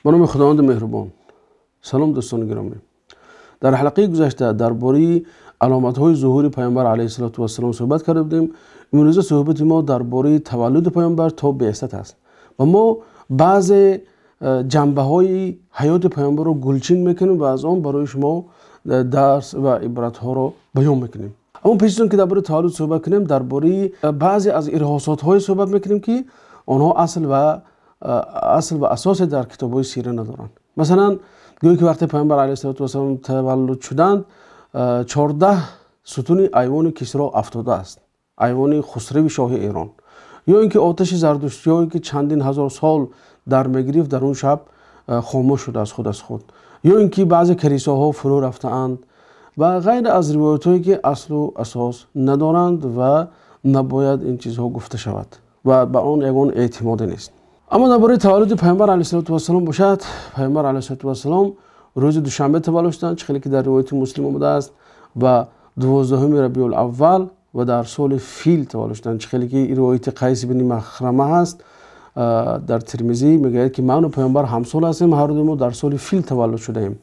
Ба номи Худованди меҳрубон. Салом, дӯстони гиромӣ. Дар ҳалқаи гузашта дар бораи аломатҳои зуҳури Паёмбар алайҳиссалоту вассалом суҳбат карда будем. Имрӯз суҳбати мо дар бораи таваллуди Паёмбар то биъсат аст ва мо баъзе ҷанбаҳои ҳаёти Паёмбарро гулчин мекунем ва аз он барои шумо дарс ва ибратҳоро баён мекунем. Аммо пеш аз он ки дар бораи таваллуд суҳбат кунем, дар бораи баъзе аз ирҳосотҳое суҳбат мекунем, ки онҳо асл ва асосе дар китобҳои сира надоранд. Масалан, гӯё ки вақте Паёмбар алайҳиссалоту вассалом таваллуд шуданд, 14 сутуни айвони Кисро афтодааст, айвони Хусрави шоҳи Эрон. Ё инки оташи зардуштиҳое ки чандин ҳазор сол дар мегирифт, дар он шаб хомӯш шудааст худ аз худ. Ё инки баъзе калисоҳо фурӯ рафтаанд ва ғайр аз ривоятҳое ки асл ва асос надоранд ва набояд ин чизҳо гуфта шавад ва ба он ягон эътимоде нест. Аммо дар бораи таваллуди Паёмбар алайҳиссалоту вассалом бошад, Паёмбар алайҳиссалоту вассалом рӯзи душанбе таваллуд шуданд, чӣ хеле ки дар ривояти Муслим омадааст, ва 12 Рабиул-аввал ва дар соли фил таваллуд шуданд, чӣ хеле ки ривояти Қайс ибни Махрама ҳаст. Дар Термизӣ мегӯяд ки ман ва Паёмбар ҳамсол ҳастем, ҳар ду мо дар соли фил таваллуд шудаем.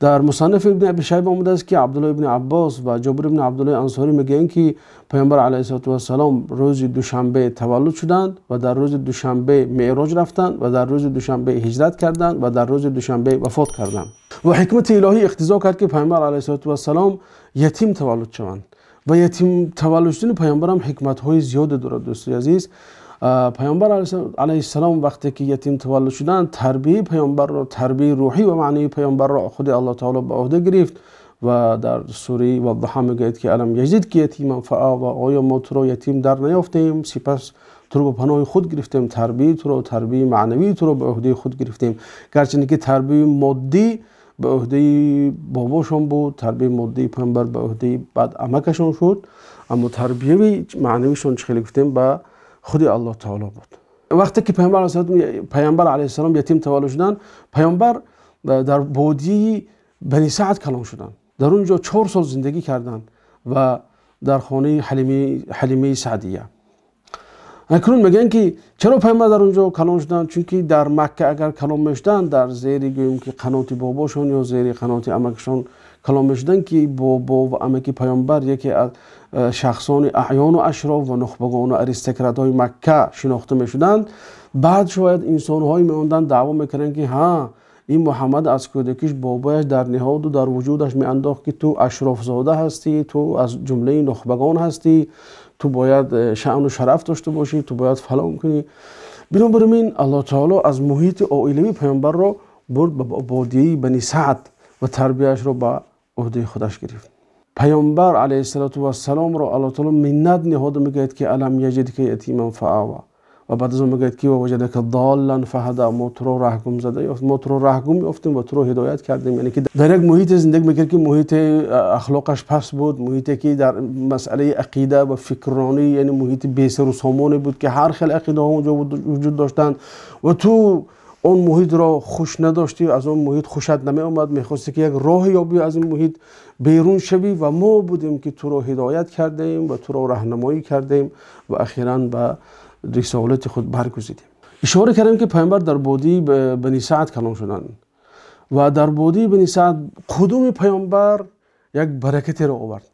Дар Мусаннаф ибни Абӣ Шайба омадааст ки Абдуллоҳ ибни Аббос ва Ҷобир ибни Абдуллоҳ Ансорӣ мегӯянд ки Паёмбар алайҳиссалоту вассалом рӯзи душанбе таваллуд шуданд ва дар рӯзи душанбе меъроҷ рафтанд ва дар рӯзи душанбе ҳиҷрат карданд ва дар рӯзи душанбе вафот карданд. Ва ҳикмати илоҳӣ иқтизо кард ки Паёмбар алайҳиссалоту вассалом ятим таваллуд шаванд ва ятим таваллуд шудани Паёмбар ҳам ҳикматҳои зиёде дорад. Дӯстони азиз, Паёмбар алайҳиссалом вақте ки ятим таваллуд шуданд, тарбияи Паёмбарро, тарбияи рӯҳӣ ва маънавии Паёмбарро худи Аллоҳ таъоло ба уҳда гирифт ва дар сураи Ваддуҳо мегӯяд ки алам яҷидка ятиман фаава, оё мо туро ятим дар наёфтем, сипас туро ба паноҳи худ гирифтем, тарбияи туро, тарбияи маънавии туро ба уҳдаи худ гирифтем. Гарчанде ки тарбияи моддӣ ба уҳдаи бобошон буд, тарбияи моддии Паёмбар ба уҳдаи баъд амакашон шуд, аммо тарбияи маънавишон чӣ хеле гуфтем ба худи Аллоҳ таъоло буд. Вақте ки Паёмбар алайҳиссалом ятим таваллуд шуданд, Паёмбар дар бодияи Бани Саъд калон шуданд. Дар он ҷо 4 сол зиндагӣ карданд ва дар хонаи Ҳалимаи Саъдия. Акнун мегӯянд ки чаро Паёмбар дар он ҷо калон шуданд? Чунки дар Макка агар калон мешуданд, дар зери гӯем ки қаноти бобошон ё зери қаноти амакашон калон мешуданд, ки бобо ва амаки Паёмбар яке аз шахсони аъён ва ашроф ва нухбагон ва аристократҳои Макка шинохта мешуданд. Баъд шояд инсонҳое меомаданд даъво мекарданд ки ҳа, ин Муҳаммад аз кӯдакиш бобояш дар ниҳоду дар вуҷудаш меандохт ки ту ашрофзода ҳастӣ, ту аз ҷумлаи нухбагон ҳастӣ, ту бояд шаъну шараф дошта бошӣ, ту бояд фалон кунӣ. Бинобар ин Аллоҳ таъоло аз муҳити оилавии Паёмбарро бурд ба бодияи Бани Саъд ва тарбияашро ба уҳдаи худаш гирифт. Паёмбар алайҳиссалоту вассаломро Аллоҳ таъоло миннат ниҳода мегӯяд ки алам яҷидка ятиман фаава, ва баъд аз он мегӯяд ки ва ваҷадака доллан фаҳада, мо туро раҳгум зада ёфт, мо туро раҳгум ёфтем ва туро ҳидоят кардем. Яъне ки дар як муҳите зиндагӣ мекард ки муҳити ахлоқаш паст буд, муҳите ки дар масъалаи ақида ва фикронӣ, яъне муҳити бесару сомоне буд ки ҳар хел ақидаҳо онҷо вуҷуд доштанд ва ту он муҳитро хуш надоштӣ, аз он муҳит хушат намеомад, мехостӣ ки як роҳ ёбӣ аз ин муҳит берун шавӣ ва мо будем ки туро ҳидоят кардем ва туро роҳнамоӣ кардем ва охиран ба рисолати худ баргузидем. Ишора кардем ки Паёмбар дар бодияи Бани Саъд калон шуданд ва дар бодияи Бани Саъд қудуми Паёмбар як баракатеро овард.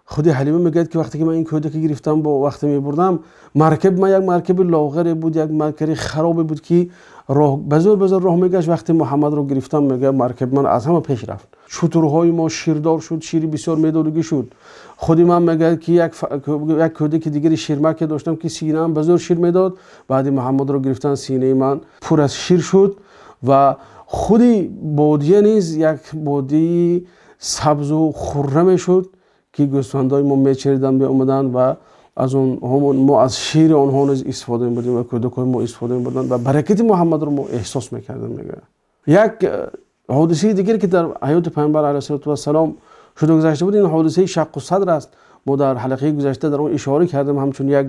Худи Ҳалима мегӯяд ки вақте ки ман ин кӯдакро гирифтам, бо вақте мебурдам, маркаби ман як маркаби лоғаре буд, як маркаби харобе буд ки роҳ ба зӯр ба зӯр роҳ мегашт. Вақте Муҳаммадро гирифтам, мегӯяд маркаби ман аз ҳама пеш рафт. Шутурҳои мо ширдор шуд, шири бисёр медодагӣ шуд. Худи ман мегӯяд ки як кӯдаки дигари ширмаке доштам ки синаам ба зӯр шир медод. Баъди Муҳаммадро гирифтан синаи ман пур аз шир шуд ва худи бодия низ як бодияи сабзу хурраме шуд ки гӯсфандҳои мо мечариданд, меомаданд ва аз онҳо мо аз шири онҳо низ истифода мебурдем ва кӯдакҳои мо истифода мебурданд ва баракати Муҳаммадро мо эҳсос мекардем. Мегӯяд як ҳодисаи дигар ки дар ҳаёти Паёмбар алайҳиссалоту вассалом шуда гузашта буд, ин ҳодисаи шаққу садр аст. Мо дар ҳалқаи гузашта дар он ишора кардем, ҳамчун як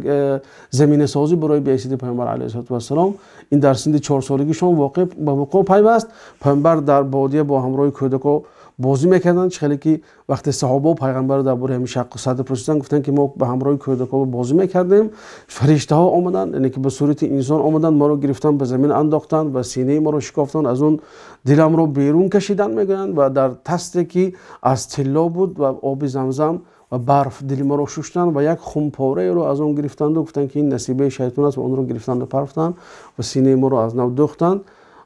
заминасозӣ барои биъсати Паёмбар алайҳиссалоту вассалом. Ин дар синни 4 солагишон воқеъ ба вуқӯъ пайваст. Паёмбар дар бодия бо ҳамроҳи кӯдакҳо бозӣ мекарданд. Хеле ки вақте саҳоба ва пайғамбар дар бораи ҳамин шаққи садр пурсиданд, гуфтанд ки мо ба ҳамроҳи кӯдакҳо бозӣ мекардем, фариштаҳо омаданд, яъне ки ба сурати инсон омаданд, моро гирифтанд, ба замин андохтанд ва синаи моро шикофтанд, аз он диламро берун кашиданд, мегӯянд, ва дар тасте ки аз тилло буд ва оби замзам ва барф дили моро шуштанд ва як хунпораеро аз он гирифтанд ва гуфтанд ки ин насибаи шайтон аст ва онро гирифтанд ва партофтанд ва синаи моро аз нав дӯхтанд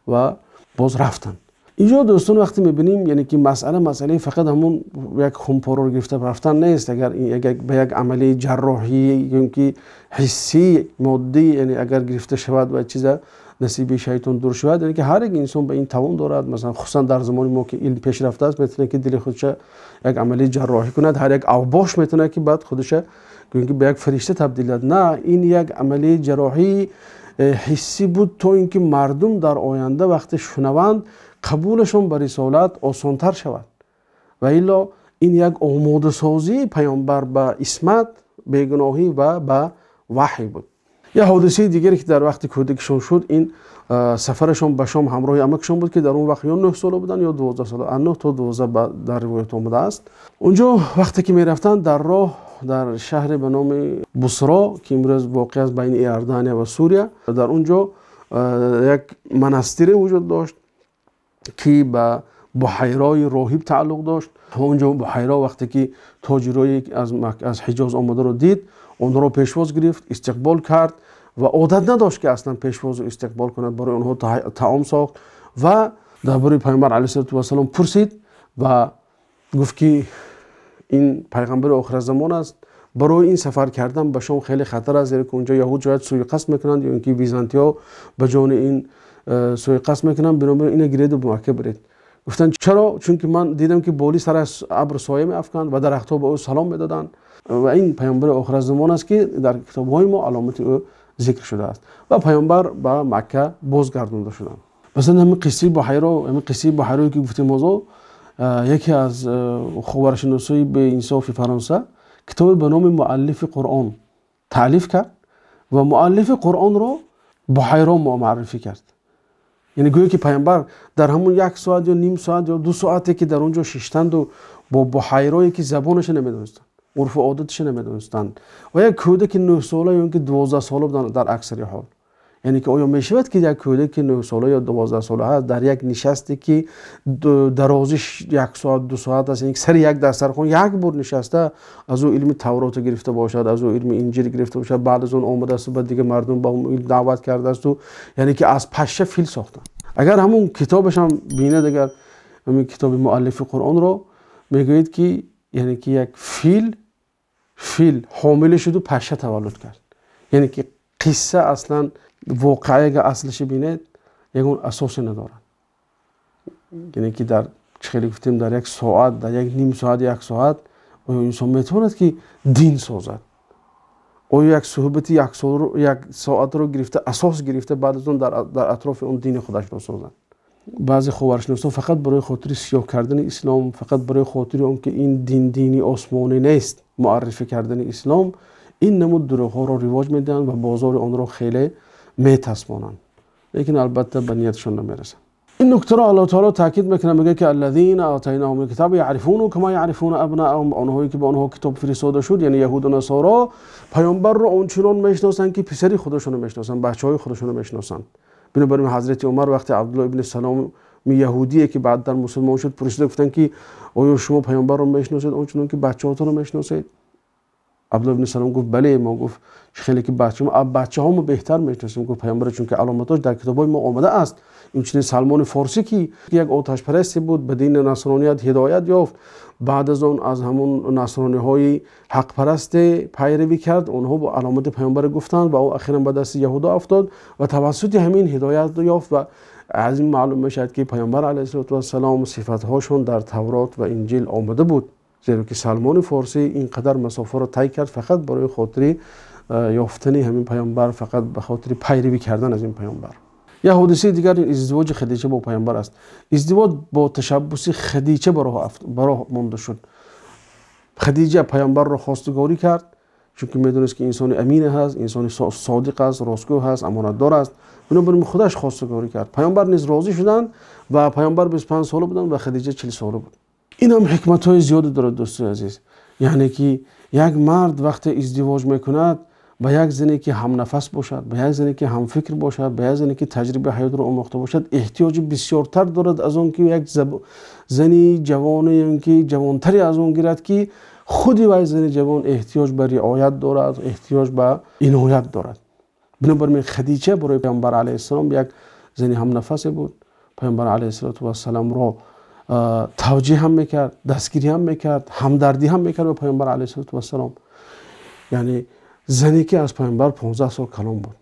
ва боз рафтанд. Инҷо дӯстон вақте мебинем, яъне ки масъала фақат ҳамон як хунпораро гирифта рафтан нест. Агар ба як амалияи ҷарроҳӣ ё ки ҳиссӣ моддӣ, яъне агар гирифта шавад ва чиза насиби шайтон дур шавад, яъне ки ҳар як инсон ба ин тавон дорад. Масалан хусусан дар замони мо ки илм пешрафта аст, метавонад ки дили худша як амалияи ҷарроҳӣ кунад, ҳар як авбош метавонад ки баъд худша ки ба як фаришта табдил диҳад. На, ин як амалияи ҷарроҳии ҳиссӣ буд то инки мардум дар оянда вақте шунаванд қабулашон ба рисолат осонтар шавад. Ва илло ин як омодасозии паёмбар ба исмат, бегуноҳӣ ва ба ваҳй буд. Як ҳодисаи дигаре ки дар вақти кӯдакишон шуд, ин сафарашон ба Шом ҳамроҳи амакашон буд ки дар он вақт ё 9 сола буданд ё 12 сола, аз 9 то 12 дар ривоят омадааст. Онҷо вақте ки мерафтанд дар роҳ дар шаҳре ба номи Бусро ки имрӯз воқеъ аст байни Иордания ва Сурия, дар онҷо як монастире вуҷуд дошт ки ба Буҳайрои роҳиб тааллуқ дошт. Онҷо Буҳайро вақте ки тоҷирои аз Ҳиҷоз омадаро дид, онҳоро пешвоз гирифт, истиқбол кард ва одат надошт ки аслан пешвозу истиқбол кунад, барои онҳо таом сохт ва дар бораи пайғамбар алайҳиссалоту вассалом пурсид ва гуфт ки ин пайғамбари охиразамон аст. Барои ин сафар кардан ба Шом хеле хатар аст, зеро ки онҷо яҳуд шояд суиқасд мекунанд ё инки византиҳо ба ҷони ин суиқасд мекунанд, бинобар ин ина гиреду ба Макка биред. Гуфтанд чаро? Чунки ман дидам ки боли сараш абр соя меафканд ва дарахтҳо ба ӯ салом медоданд ва ин пайғамбари охиразамон аст ки дар китобҳои мо аломати ӯ зикр шудааст. Ва пайғамбар ба Макка бозгардонда шуданд. Масалан ҳамин қиссаи Буҳайро, ҳамин қиссаи Буҳайрое ки гуфтем ҳозир, яке аз ховаршиносои беинсофи Фаронса китобе ба номи Муаллифи Қуръон таълиф кард ва муаллифи Қуръонро Буҳайро муаррифӣ кард. Яъне гӯё ки пайғамбар дар ҳамон як соат ё ним соат ё 2 соате ки дар он ҷо шиштанду бо Буҳайрое ки забонашро намедонистанд, урфу одаташро намедонистанд ва як кӯдаки 9 сола ё инки 12 сола буданд дар аксари ҳол. Яъне ки оё мешавад ки як кӯдаки 9 сола ё 12 сола ҳаст дар як нишасте ки дарозиш 1 соат 2 соат аст, яъне сари як дастархон як бор нишаста аз ӯ илми Тавротро гирифта бошад, аз ӯ илми Инҷил гирифта бошад, баъд аз он омадааст ба дигар мардум ба илм даъват кардааст, яъне ки аз пашша фил сохтанд. Агар ҳамон китобаш ҳам бинад, агар ҳамин китоби муаллифи Қуръонро мегӯяд ки яъне ки як фил ҳомила шуду пашша таваллуд кард. Яъне ки қисса аслан воқеа аслаш бинед ягон асосе надорад. Яъне ки дар чӣ хеле гуфтем дар як соат, дар як ним соат, як соат оё инсон метавонад ки дин созад? Оё як суҳбати як соатро гирифта, асос гирифта, баъд аз он дар атрофи он дини худашро созад? Баъзе ховаршиносон фақат барои хотири сиёҳ кардани ислом, фақат барои хотири он ки ин дин дини осмонӣ нест муаррифӣ кардани ислом, ин намуд дурӯғҳоро ривоҷ медиҳанд ва бозори онро хеле метасмонанд, лекин албатта ба ниятшон намерасанд. Ин нуктаро Аллоҳ таоло таъкид мекунад, мегӯяд ки аллазина атайнаҳум алкитаба яърифунаҳу кама яърифуна абнааҳум, онҳое ки ба онҳо китоб фиристода шуд, яъне яҳуду насоро, паёмбарро ончунон мешиносанд ки писари худашонро мешиносанд, бачаҳои худашонро мешиносанд. Бинобар ин ҳазрати Умар вақте Абдуллоҳ ибни Салом яҳудие ки баъдтар мусулмон шуд пурсида гуфтанд ки оё шумо паёмбарро мешиносед ончунон ки бачаҳотонро мешиносед? Абдуллоҳ ибни Салом гуфт бале, мо гуфт хеле ки бачаҳомо беҳтар мешиносем. Гуфт паёмбар чунки аломатош дар китобҳои мо омада аст. Инчунин Салмони Форсӣ ки як оташпарасте буд, ба дини насроният ҳидоят ёфт, баъд аз он аз ҳамон насрониҳои ҳақпарасте пайравӣ кард, онҳо бо аломати паёмбар гуфтанд ва ӯ ахиран ба дасти яҳудо афтод ва тавассути ҳамин ҳидоят ёфт. Ва аз ин маълум мешавад ки паёмбар алайҳиссалоту вассалом сифатҳошон дар Таврот ва Инҷил омада буд, зеро ки Салмони Форсӣ ин қадар масофаро тай кард фақат барои хотири ёфтани ҳамин паёмбар, фақат ба хотири пайравӣ кардан аз ин паёмбар. Як ҳодисаи дигар ин издивоҷи Хадича бо паёмбар аст. Издивоҷ бо ташаббуси Хадича ба роҳ монда шуд. Хадича паёмбарро хостгорӣ кард, чунки медонист ки инсони амин аст, инсони содиқ аст, ростгӯ аст, амонатдор аст. Бинобар ин худаш хостгорӣ кард. Паёмбар низ розӣ шуданд ва паёмбар 25 сола буданд ва Хадича 40 сола буд. Ин ҳам ҳикматҳои зиёде дорад, дӯстои азиз. Яъне ки як мард вақте издивоҷ мекунад, ба як зане ки ҳамнафас бошад, ба як зане ки ҳамфикр бошад, ба як зане ки таҷрибаи ҳаётро омӯхта бошад, эҳтиёҷи бисёртар дорад аз он ки як зани ҷавоне ё ки ҷавонтаре аз он гирад, ки худи вай зани ҷавон эҳтиёҷ ба риоят дорад, эҳтиёҷ ба иноят дорад. Бинобар ин Хадича барои Паёмбар алайҳиссалом як зани ҳамнафасе буд. Паёмбар алайҳиссалоту вассаломро тавҷеҳ ҳам мекард, дастгирӣ ҳам мекард, ҳамдардӣ ҳам мекард ба Паёмбар алайҳиссалоту вассалом. Яъне зане ки аз Паёмбар 15 сол калон буд.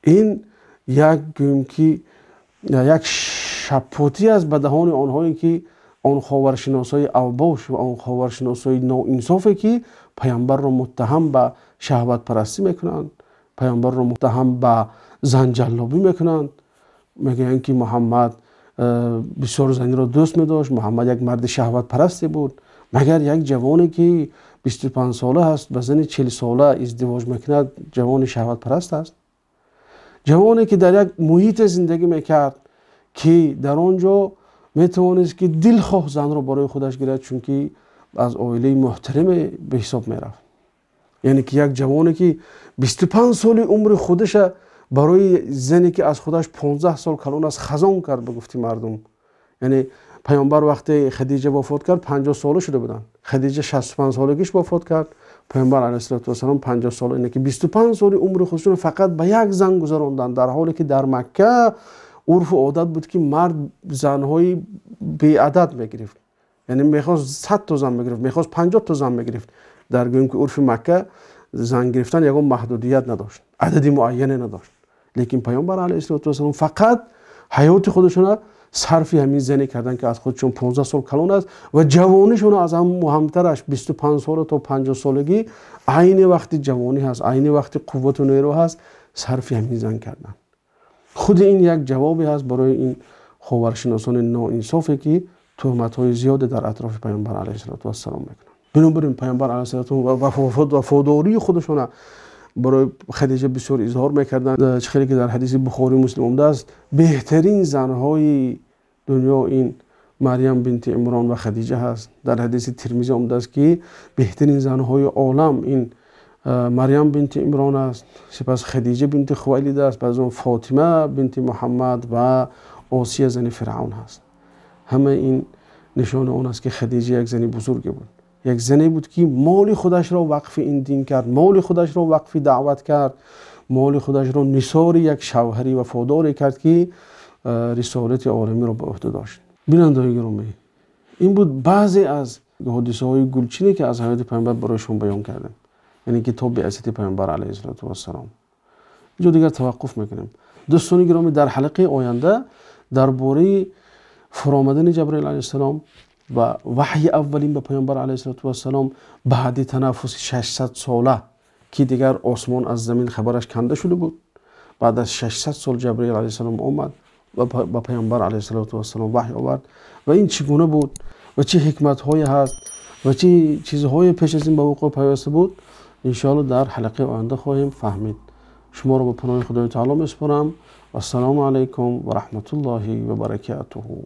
Ин як гӯем ки як шаппотӣ аст ба даҳони онҳое ки он ховаршиносҳои авбош ва он ховаршиносҳои ноинсофе ки Паёмбарро муттаҳам ба шаҳватпарастӣ мекунанд, Паёмбарро муттаҳам ба занҷаллобӣ мекунанд, мегӯянд ки Муҳаммад бисёр заниро дӯст медошт, Муҳаммад як марди шаҳватпарасте буд. Магар як ҷавоне ки 25 сола ҳаст ба зани 40 сола издивоҷ мекунад, ҷавони шаҳватпараст аст? Ҷавоне ки дар як муҳите зиндагӣ мекард ки дар он ҷо метавонист ки дилхоҳ занро барои худаш гирад, чунки аз оилаи муҳтараме ба ҳисоб мерафт. Яъне ки як ҷавоне ки 25 соли умри худаша барои зане ки аз худаш 15 сол калон аст хазон кард, ба гуфти мардум. Яъне Паёмбар вақте Хадича вафот кард 50 сола шуда буданд. Хадича 65 солагиш вафот кард, Паёмбар алайҳиссалоту вассалом 50 сола. Яъне ки 25 соли умри худашон фақат ба як зан гузаронданд, дар ҳоле ки дар Макка урфу одат буд ки мард занҳои беадад мегирифт. Яъне мехост 100 то зан мегирифт, мехост 50 то зан мегирифт. Дар гӯем ки урфи Макка зан гирифтан ягон маҳдудият надошт, адади муайяне надошт. Лекин Паёмбар алайҳиссалоту вассалом фақат ҳаёти худашона сарфи ҳамин зане карданд ки аз худшон 15 сол калон аст ва ҷавонишона аз ҳам муҳимтараш 25 сола то 50 солагӣ, айни вақти ҷавонӣ ҳаст, айни вақти қуввату нерӯ ҳаст, сарфи ҳамин зан карданд. Худи ин як ҷавобе ҳаст барои ин ховаршиносони ноинсофе ки туҳматҳои зиёде дар атрофи Паёмбар алайҳиссалоту вассалом мекунанд. Бинобар ин Паёмбар алайҳиссалоту вафодории худашона барои Хадича бисёр изҳор мекарданд. Чӣ хеле ки дар ҳадиси Бухорӣ Муслим омадааст, беҳтарин занҳои дунё ин Марьям бинти Имрон ва Хадича ҳаст. Дар ҳадиси Тирмизӣ омадааст ки беҳтарин занҳои олам ин Марьям бинти Имрон аст, сипас Хадича бинти Хувайлид аст, баъд аз он Фотима бинти Муҳаммад ва Осия зани Фиръавн ҳаст. Ҳамаи ин нишони он аст ки Хадича як зани бузурге буд, як зане буд ки моли худашро вақфи ин дин кард, моли худашро вақфи даъват кард, моли худашро нисори як шавҳари вафодоре кард ки рисолати оламиро ба уҳда дошт. Бинандаҳои гиромӣ, ин буд баъзе аз ҳодисаҳои гулчине ки аз ҳаёти Паёмбар барои шумо баён кардем, яъне ки то биъсати Паёмбар алайҳиссалоту вассалом. Инҷо дигар таваққуф мекунем. Дӯстони гиромӣ, дар ҳалқаи оянда дар бораи фуромадани Ҷабраил алайҳиссалом ва ваҳйи аввалин ба Паёмбар алайҳиссалоту вассалом баъди танаффуси 600 сола ки дигар осмон аз замин хабараш канда шуда буд, баъд аз 600 сол Ҷабраил алайҳиссалом омад ва ба Паёмбар алайҳиссалоту вассалом ваҳй овард ва ин чӣ гуна буд ва чӣ ҳикматҳое ҳаст ва чӣ чизҳое пеш аз ин ба вуқӯъ пайваста буд, иншоалло дар ҳалқаи оянда хоҳем фаҳмид. Шуморо ба паноҳи Худои таоло месупорам. Вассалому алайкум ва раҳматуллоҳи ва баракатуҳу.